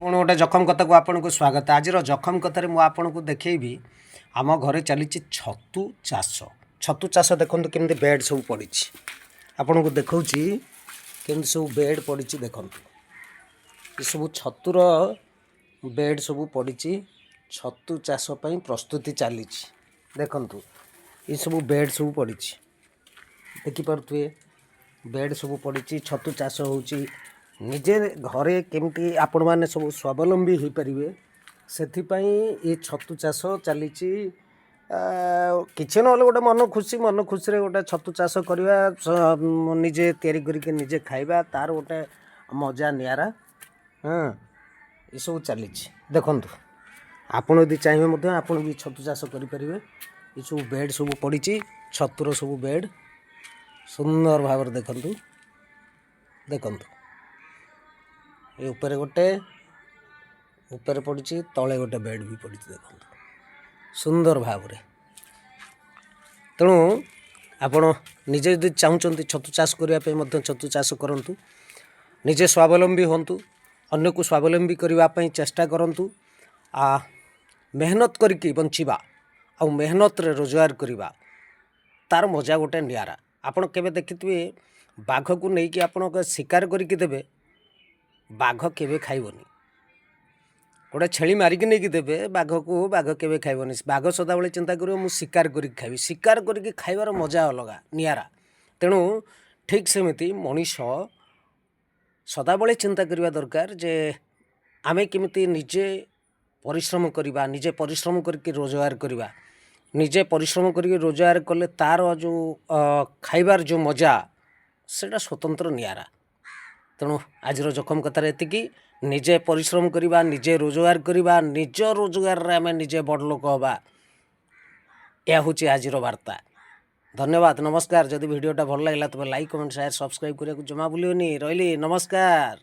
ପୁଣି ଗୋଟେ ଜଖମ କଥାକୁ ଆପଣଙ୍କୁ ସ୍ୱାଗତ। ଆଜିର ଜଖମ କଥାରେ ମୁଁ ଆପଣଙ୍କୁ ଦେଖେଇବି, ଆମ ଘରେ ଚାଲିଛି ଛତୁ ଚାଷ। ଛତୁ ଚାଷ ଦେଖନ୍ତୁ, କେମିତି ବେଡ଼୍ ସବୁ ପଡ଼ିଛି। ଆପଣଙ୍କୁ ଦେଖାଉଛି କେମିତି ସବୁ ବେଡ଼୍ ପଡ଼ିଛି। ଦେଖନ୍ତୁ, ଏସବୁ ଛତୁର ବେଡ଼୍ ସବୁ ପଡ଼ିଛି। ଛତୁ ଚାଷ ପାଇଁ ପ୍ରସ୍ତୁତି ଚାଲିଛି। ଦେଖନ୍ତୁ, ଏସବୁ ବେଡ଼୍ ସବୁ ପଡ଼ିଛି, ଦେଖିପାରୁଥିବେ। ବେଡ଼୍ ସବୁ ପଡ଼ିଛି, ଛତୁ ଚାଷ ହେଉଛି। ନିଜେ ଘରେ କେମିତି ଆପଣମାନେ ସବୁ ସ୍ୱାବଲମ୍ବୀ ହୋଇପାରିବେ, ସେଥିପାଇଁ ଏ ଛତୁ ଚାଷ ଚାଲିଛି। କିଛି ନହେଲେ ଗୋଟେ ମନ ଖୁସି, ମନ ଖୁସିରେ ଗୋଟେ ଛତୁ ଚାଷ କରିବା, ନିଜେ ତିଆରି କରିକି ନିଜେ ଖାଇବା, ତାର ଗୋଟେ ମଜା ନିଆରା। ହଁ, ଏସବୁ ଚାଲିଛି। ଦେଖନ୍ତୁ, ଆପଣ ଯଦି ଚାହିଁବେ ମଧ୍ୟ ଆପଣ ବି ଛତୁ ଚାଷ କରିପାରିବେ। ଏସବୁ ବେଡ଼୍ ସବୁ ପଡ଼ିଛି, ଛତୁର ସବୁ ବେଡ଼୍ ସୁନ୍ଦର ଭାବରେ। ଦେଖନ୍ତୁ, ଦେଖନ୍ତୁ, ଏ ଉପରେ ଗୋଟେ ଉପରେ ପଡ଼ିଛି, ତଳେ ଗୋଟେ ବେଡ଼୍ ବି ପଡ଼ିଛି। ଦେଖନ୍ତୁ ସୁନ୍ଦର ଭାବରେ। ତେଣୁ ଆପଣ ନିଜେ ଯଦି ଚାହୁଁଛନ୍ତି ଛତୁ ଚାଷ କରିବା ପାଇଁ ମଧ୍ୟ ଛତୁ ଚାଷ କରନ୍ତୁ। ନିଜେ ସ୍ୱାବଲମ୍ବୀ ହୁଅନ୍ତୁ, ଅନ୍ୟକୁ ସ୍ୱାବଲମ୍ବୀ କରିବା ପାଇଁ ଚେଷ୍ଟା କରନ୍ତୁ। ମେହନତ କରିକି ବଞ୍ଚିବା ଆଉ ମେହନତରେ ରୋଜଗାର କରିବା, ତାର ମଜା ଗୋଟେ ନିଆରା। ଆପଣ କେବେ ଦେଖିଥିବେ, ବାଘକୁ ନେଇକି ଆପଣ ଶିକାର କରିକି ଦେବେ, ବାଘ କେବେ ଖାଇବନି। ଗୋଟେ ଛେଳି ମାରିକି ନେଇକି ଦେବେ ବାଘକୁ, ବାଘ କେବେ ଖାଇବନି। ବାଘ ସଦାବେଳେ ଚିନ୍ତା କରିବ, ମୁଁ ଶିକାର କରିକି ଖାଇବି। ଶିକାର କରିକି ଖାଇବାର ମଜା ଅଲଗା, ନିଆରା। ତେଣୁ ଠିକ୍ ସେମିତି ମଣିଷ ସଦାବେଳେ ଚିନ୍ତା କରିବା ଦରକାର ଯେ ଆମେ କେମିତି ନିଜେ ପରିଶ୍ରମ କରିବା, ନିଜେ ପରିଶ୍ରମ କରିକି ରୋଜଗାର କରିବା। ନିଜେ ପରିଶ୍ରମ କରିକି ରୋଜଗାର କଲେ ତାର ଯେଉଁ ଖାଇବାର ଯେଉଁ ମଜା, ସେଇଟା ସ୍ୱତନ୍ତ୍ର, ନିଆରା। ତେଣୁ ଆଜିର ଜଖମ କଥାରେ ଏତିକି। ନିଜେ ପରିଶ୍ରମ କରିବା, ନିଜେ ରୋଜଗାର କରିବା, ନିଜ ରୋଜଗାରରେ ଆମେ ନିଜେ ବଡ଼ ଲୋକ ହେବା, ଏହା ହେଉଛି ଆଜିର ବାର୍ତ୍ତା। ଧନ୍ୟବାଦ, ନମସ୍କାର। ଯଦି ଭିଡ଼ିଓଟା ଭଲ ଲାଗିଲା, ତେବେ ଲାଇକ୍, କମେଣ୍ଟ, ସେୟାର, ସବସ୍କ୍ରାଇବ୍ କରିବାକୁ ଜମା ଭୁଲିବେନି। ରହିଲି, ନମସ୍କାର।